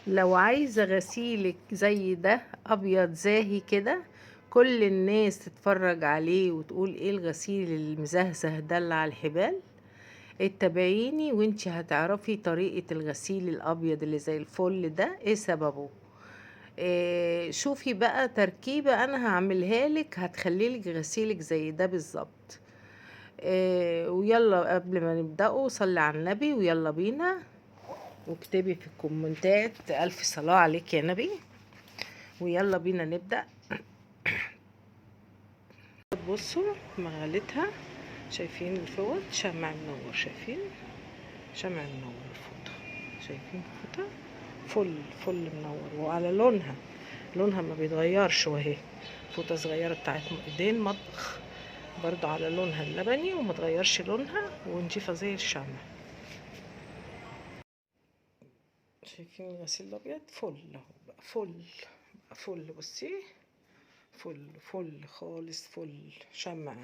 لو عايزة غسيلك زي ده أبيض زاهي كده، كل الناس تتفرج عليه وتقول ايه الغسيل المزهزه ده اللي على الحبال. اتبعيني وانتي هتعرفي طريقة الغسيل الأبيض اللي زي الفل ده ايه سببه. إيه شوفي بقى تركيبة أنا هعملها لك هتخليلك غسيلك زي ده بالظبط. إيه ويلا قبل ما نبدأه صلي على النبي ويلا بينا، واكتبي في الكومنتات ألف صلاة عليك يا نبي، ويلا بينا نبدأ. بصوا مغلتها، شايفين الفوط شمع منور، شايفين شمع منور الفوطة، شايفين الفوطة فل فل منور، وعلى لونها، لونها ما بيتغيرش. وهي فوطة صغيرة بتاعت ايدين مطبخ برضو على لونها اللبني وما تغيرش لونها، ونضيفة زي الشمع. شايفين الغسيل الابيض فل اهو بقى، فل بقى فل، بصي فل فل خالص، فل شمع.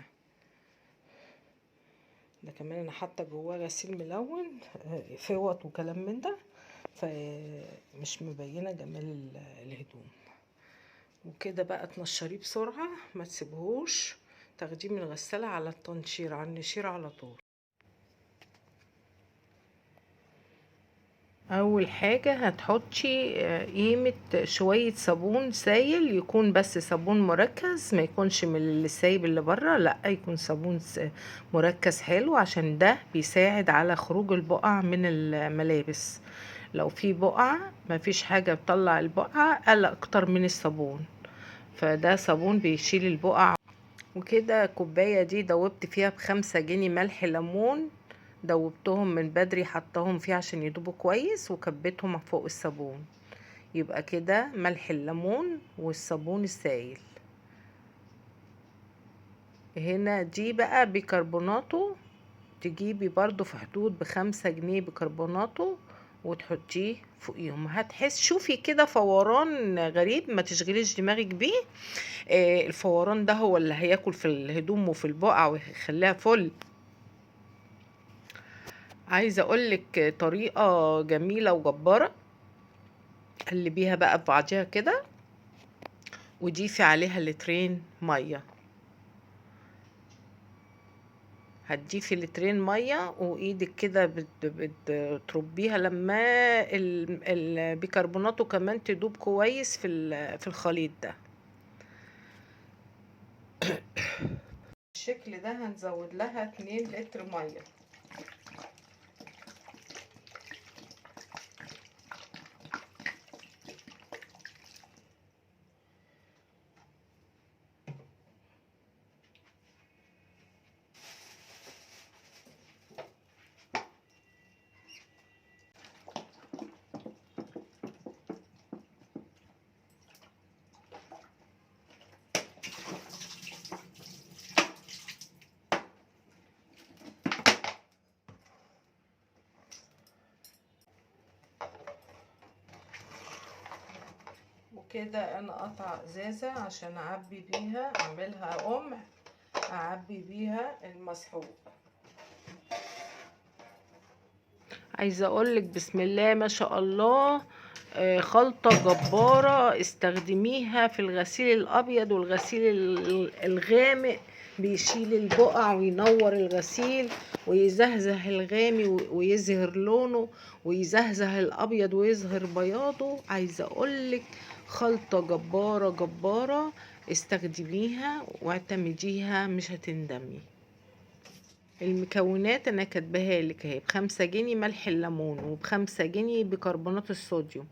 ده كمان انا حاطه جواه غسيل ملون فوط وكلام من ده، فمش مبينة جمال الهدوم. وكده بقى تنشريه بسرعة، ما تسيبهوش، تاخديه من الغسالة على التنشير، على النشير على طول. اول حاجة هتحطي قيمة شوية صابون سايل، يكون بس صابون مركز، ما يكونش من اللي سايب اللي بره، لا يكون صابون مركز حلو، عشان ده بيساعد على خروج البقع من الملابس. لو في بقعة ما فيش حاجة بتطلع البقعة الا اكتر من الصابون، فده صابون بيشيل البقع. وكده الكوباية دي دوبت فيها ب5 جنيه ملح ليمون، دوبتهم من بدري، حطاهم فيه عشان يدوبوا كويس، وكبيتهم فوق الصابون. يبقى كده ملح الليمون والصابون السايل. هنا دي بقى بيكربوناتو، تجيبي برضو في حدود ب5 جنيه بيكربوناتو وتحطيه فوقيهم. هتحس شوفي كده فوران غريب، ما تشغليش دماغك بيه. الفوران ده هو اللي هياكل في الهدوم وفي البقع ويخليها فل. عايزه اقولك طريقه جميلة وجباره، قلبيها بقى في بعضيها كده، وضيفي عليها 2 مية. هتضيفي 2 مية وايدك كده بتربيها لما البيكربوناتو كمان تدوب كويس في الخليط ده. بالشكل ده هنزود لها 2 لتر مية. وكده انا قطع ازازة عشان اعبي بيها، اعملها قمع اعبي بيها المسحوق. عايزه اقولك بسم الله ما شاء الله، خلطه جبارة، استخدميها في الغسيل الابيض والغسيل الغامق، بيشيل البقع وينور الغسيل ويزهزه الغامق ويظهر لونه، ويزهزه الابيض ويظهر بياضه. عايزه اقولك خلطه جبارة جبارة، استخدميها واعتمديها مش هتندمي. المكونات انا كاتباها لك اهي، ب5 جنيه ملح الليمون، وب5 جنيه بيكربونات الصوديوم،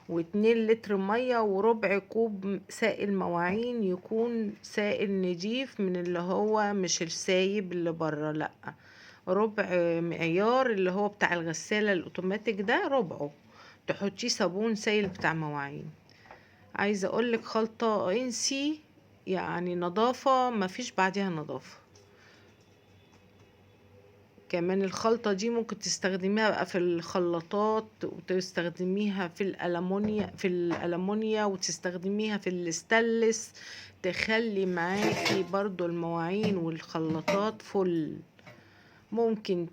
واتنين لتر مية، وربع كوب سائل مواعين، يكون سائل نضيف من اللي هو مش السايب اللي بره، لا ربع معيار اللي هو بتاع الغسالة الاوتوماتيك ده، ربعه تحطيه صابون سايل بتاع مواعين. عايزه اقولك خلطه انسي، يعني نظافة مفيش بعديها نظافة. كمان الخلطة دي ممكن تستخدميها بقى في الخلاطات، وتستخدميها في الألمونيا، وتستخدميها في الاستانلس، تخلي معاكي برضو المواعين والخلاطات فل. ممكن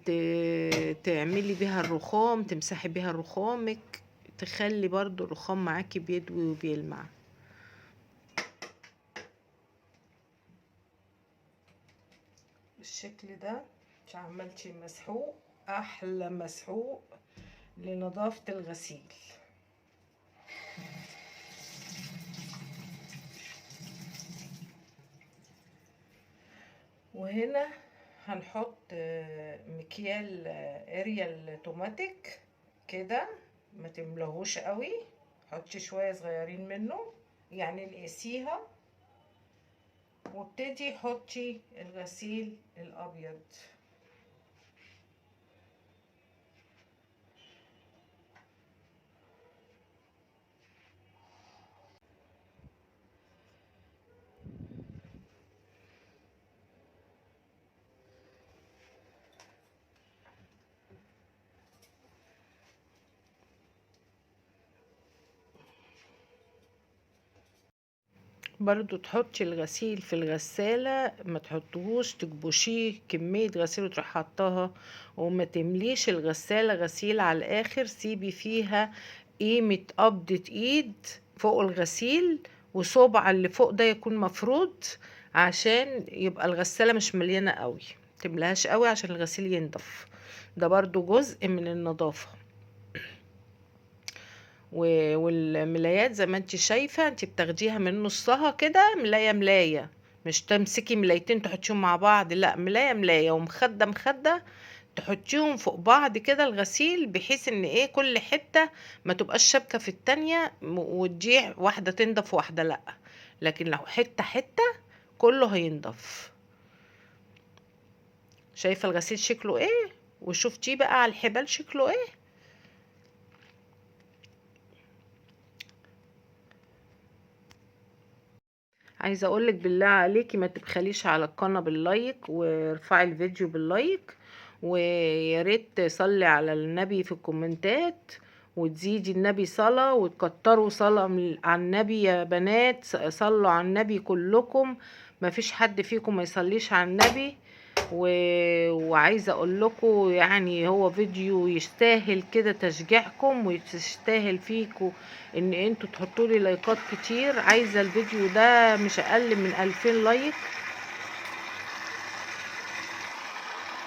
تعملي بيها الرخام، تمسحي بيها رخامك، تخلي برضو الرخام معاكي بيدوي وبيلمع. بالشكل ده انت عملتي مسحوق، احلى مسحوق لنظافة الغسيل. وهنا هنحط مكيال اريال اوتوماتيك كده، ما تملهوش قوي، حطي شوية صغيرين منه يعني نقسيها، وابتدي حطي الغسيل الابيض. برضو تحطي الغسيل في الغسالة، ما تحطوهوش تكبشيه كمية غسيل وتروح حطاها، وما تمليش الغسالة غسيل على الآخر، سيبي فيها قيمة قبضة ايد فوق الغسيل، وصبع اللي فوق ده يكون مفرود عشان يبقى الغسالة مش مليانة قوي، تملاهاش قوي عشان الغسيل ينضف. ده برضو جزء من النظافة. والملايات زي ما انت شايفة انت بتاخديها من نصها كده، ملاية ملاية، مش تمسكي ملايتين تحطيهم مع بعض، لا ملاية ملاية ومخدة مخدة تحطيهم فوق بعض كده الغسيل، بحيث ان ايه كل حتة ما تبقاش شابكة في التانية وتضيع واحدة تنضف واحدة لا، لكن لو حتة حتة كله هينضف. شايفة الغسيل شكله ايه، وشفتيه بقى على الحبال شكله ايه. عايزه اقولك بالله عليكي ما تبخليش على القناه بال like، وارفعي الفيديو بال like، ويا ريت تصلي على النبي في الكومنتات، وتزيدي النبي صلاه، وتكتروا صلاه على النبي يا بنات، صلوا على النبي كلكم، ما فيش حد فيكم ما يصليش على النبي. وعايزه اقول لكم يعني هو فيديو يستاهل كده تشجيعكم، ويستاهل فيكم ان انتوا تحطوا لي لايكات كتير. عايزه الفيديو ده مش اقل من 2000 like.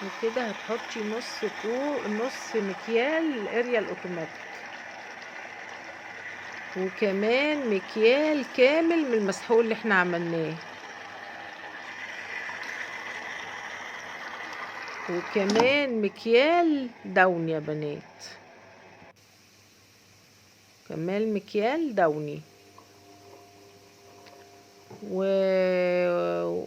وكده هتحطي نص مكيال اريال اوتوماتيك، وكمان مكيال كامل من المسحوق اللي احنا عملناه، وكمان مكيال داوني يا بنات، كمان مكيال داوني.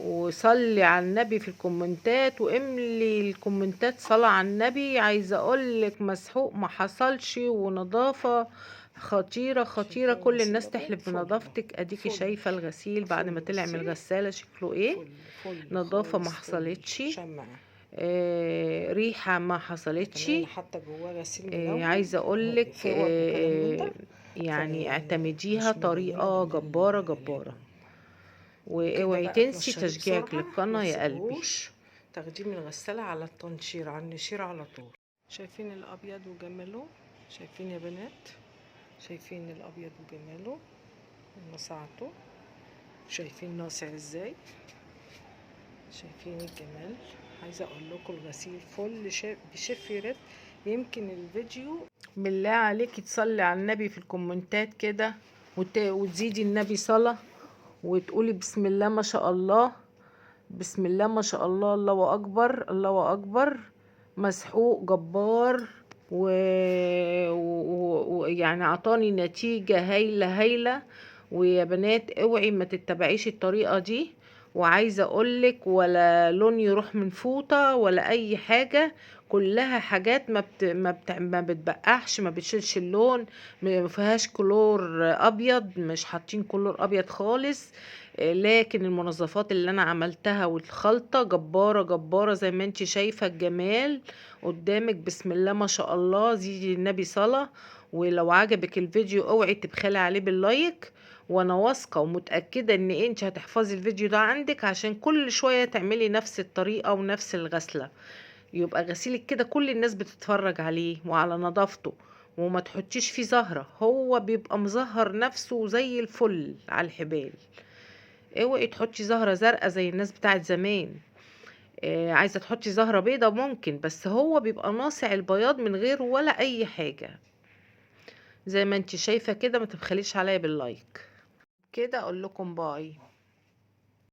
وصلي على النبي في الكومنتات، واملي الكومنتات صلاة على النبي. عايزة اقولك مسحوق ما حصلش، ونظافة خطيرة خطيرة، كل الناس تحلف بنظافتك. اديكي شايفة الغسيل بعد ما طلع من الغسالة شكله ايه، نظافة ما حصلتش، ريحة ما حصلتش. عايزة اقولك يعني اعتمديها طريقة جبارة جبارة، واوعي تنسي تشجيعك للقناة يا قلبي. تاخديه من الغسالة على التنشير، على النشير على طول. شايفين الابيض وجماله، شايفين يا بنات، شايفين الابيض وجماله ونصعته، شايفين ناصع ازاي، شايفين الجمال. عايزه اقول لكم الغسيل فل بشف رد. يمكن الفيديو بالله عليكي تصلي على النبي في الكومنتات كده، وتزيدي النبي صلاه، وتقولي بسم الله ما شاء الله، بسم الله ما شاء الله، الله اكبر الله اكبر. مسحوق جبار، ويعني عطاني نتيجة هايلة هايلة. ويا بنات اوعي ما تتبعيش الطريقة دي، وعايزة اقولك ولا لون يروح من فوطة ولا اي حاجة، كلها حاجات ما بتبقعش، ما بتشيلش اللون، ما فيهاش كلور ابيض، مش حاطين كلور ابيض خالص. لكن المنظفات اللي انا عملتها والخلطة جبارة جبارة زي ما انت شايفة الجمال قدامك، بسم الله ما شاء الله. زيدي النبي صلاة. ولو عجبك الفيديو اوعي تبخلي عليه بال like، وانا واثقه ومتاكده ان انت هتحفظي الفيديو ده عندك، عشان كل شويه تعملي نفس الطريقه ونفس الغسله، يبقى غسيلك كده كل الناس بتتفرج عليه وعلى نظافته. وما تحطيش فيه زهرة، هو بيبقى مزهر نفسه زي الفل على الحبال. اوعي تحطي زهرة زرقاء زي الناس بتاعت زمان. عايزة تحطي زهرة بيضة ممكن، بس هو بيبقى ناصع البياض من غير ولا اي حاجة. زي ما انت شايفة كده. ما تبخليش عليا بال like كده. اقول لكم bye.